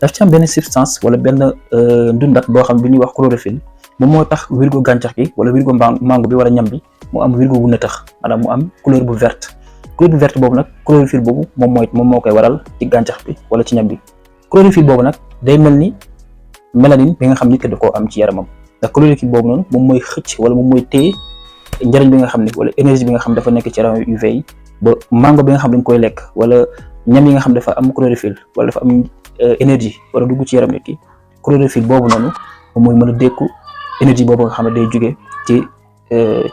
daf ci am benn substance wala benn ndundat boo xam bi ñuy wax chlorophylle moom moo tax wirgo gàncax gi wala wirgo mango bi wala ñam bi mu am wirgo bu nëtëx maanaam mu am couleur bu verte boobu nag chlorophylle boobu moom moo koy waral ci gàncax bi wala ci ñam bi. chlorophylle boobu nag day mel ni mélanine bi nga xam nit ki da koo am ci yaramam ndax chlorophylle boobu noonu moom mooy xëcc wala moom mooy téye njëriñ bi nga xam ne wala énergie bi nga xam dafa nekk ci rayon UV yi ba mango bi nga xam dañ koy lekk wala ñam yi nga xam dafa am chlorophylle wala dafa am énergie wala dugg ci yaram nit ki chlorophylle boobu noonu moom mooy mën a dékku énergie boobu nga xam ne day jóge ci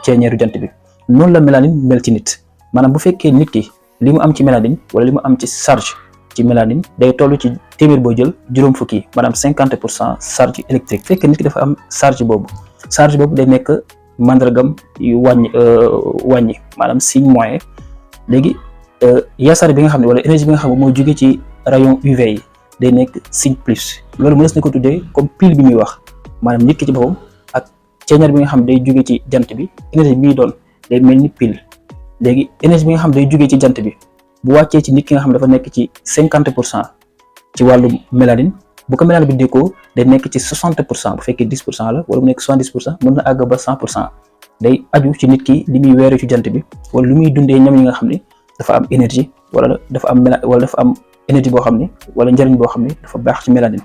ceeñeeru jant bi. noonu la mélanine mel ci nit maanaam bu fekkee nit ki li mu am ci mélanine wala li mu am ci charge ci mélanine day toll ci téeméer boo jël juróom fukki maanaam 50% charge électrique. fekkee nit ki dafa am charge boobu day nekk mandargam yu wàññi maanaam signe moyen. léegi yaasar bi nga xam ne wala énergie bi nga xam ne moo jóge ci rayon UV yi day nekk signe plus. loolu mënees na ko tuddee comme pile bi muy wax maanaam nit ki ci boppam ak ceeñeer bi nga xam day jóge ci jant bi énergie bi muy doon day mel ni pile. léegi énergie bi nga xam day jóge ci jant bi bu wàccee ci nit ki nga xam dafa nekk ci 50% ci wàllu mélanine bu ko mélanine bi déggoo day nekk ci 60% bu fekkee 10% la wala mu nekk 70% mën na àgg ba 100%. day aju ci nit ki li muy weeree ci jant bi wala lu muy dundee ñam yi nga xam ne dafa am énergie wala dafa am énergie boo xam ne wala njëriñ boo xam ne dafa baax ci mélanine.